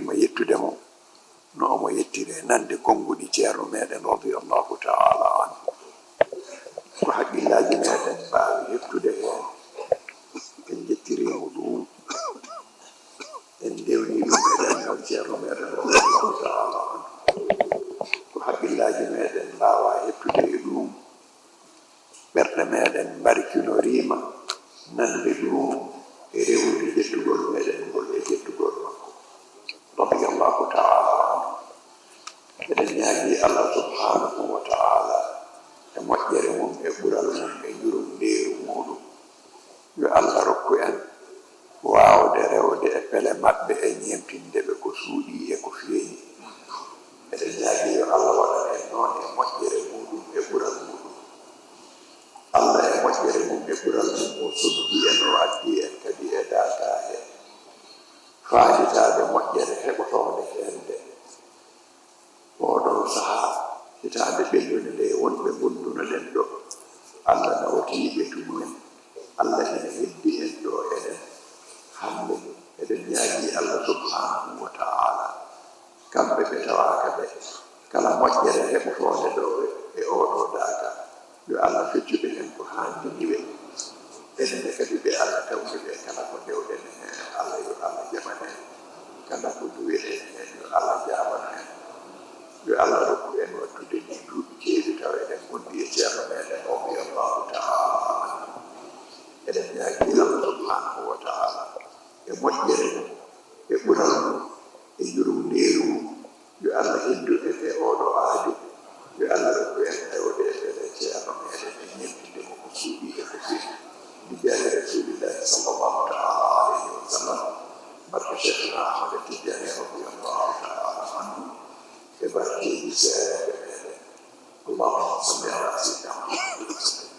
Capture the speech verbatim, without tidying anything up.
Mo yettude mo no omo yettire nande konnguɗi ceerno meɗen radiyallahu ta'ala anhu. Ko haqqillaaji meɗen mbaawi heftude heen, en njettiri mo ɗum, en ndewni ɗum e ɗemngal ceerno meɗen radiyallahu ta'ala anhu. Ko haqqillaaji meɗen mbaawa heftude e ɗum, ɓerɗe meɗen mbarkinoriima nande ɗum e rewde jettugol meɗen ngol e jettugol makko radiyallahu ta'ala anhu. Eɗen ñaagii Allah subhanahu wa ta'ala e moƴƴere mum e ɓural mum e yurmeende muɗum, yo Allah rokku en waawde rewde e pele maɓɓe e ñeemtinde ɓe ko suuɗii e ko feeñi. Eɗen ñaagii yo Allah waɗan en noon e moƴƴere muɗum e ɓural muɗum. Allah e moƴƴere mum e ɓural mum o soddi en, o addi en kadi e daakaahe faanditaade moƴƴere heɓotoonde heen nde. Ooɗoo sahaa, hitaande ɓennunde nde wonɓe ngondunoo-ɗen ɗo, Allah nawatii ɓe tumumen. Allah ina heddi en ɗo enen. Hannde eɗen ñaagii Allah subhanahu wa ta'ala, kamɓe ɓe tawaaka ɓe, kala moƴƴere heɓotoonde ɗo e ooɗoo daaka, yo Allah feccu ɓe heen ko haandini ɓe. Enen ne kadi ɓe Allah tawni ɓe, kala ko ndewɗen heen, Allah yo Allah jaɓan en. Kala ko nduwiɗen heen, yo Allah jaaban en. Yo Allah rokku en waɗtude ɗii duuɓi keewɗi tawa eɗen ngondi e ceerno meɗen radiyallahu ta'ala anhu. Eɗen ñaagii Allah subhanahu wa ta'ala e moƴƴere mum, e ɓural mum, e yurmeende mum, yo Allah heddu en e ooɗoo aajo. Yo Allah rokku en rewde e pele ceerno meɗen e ñeemtinde mo ko suuɗii e ko feeñi. Bi jaahi Rasulillahi sallallahu ta'ala alayhi wa sallam. Barke Cheikhna Ahmad Tidiane radiyallahu ta'ala anhu. E barkeeji seedeeɓe meɗen. Allahumma salli ala sayyidina Muhammad wa sallim.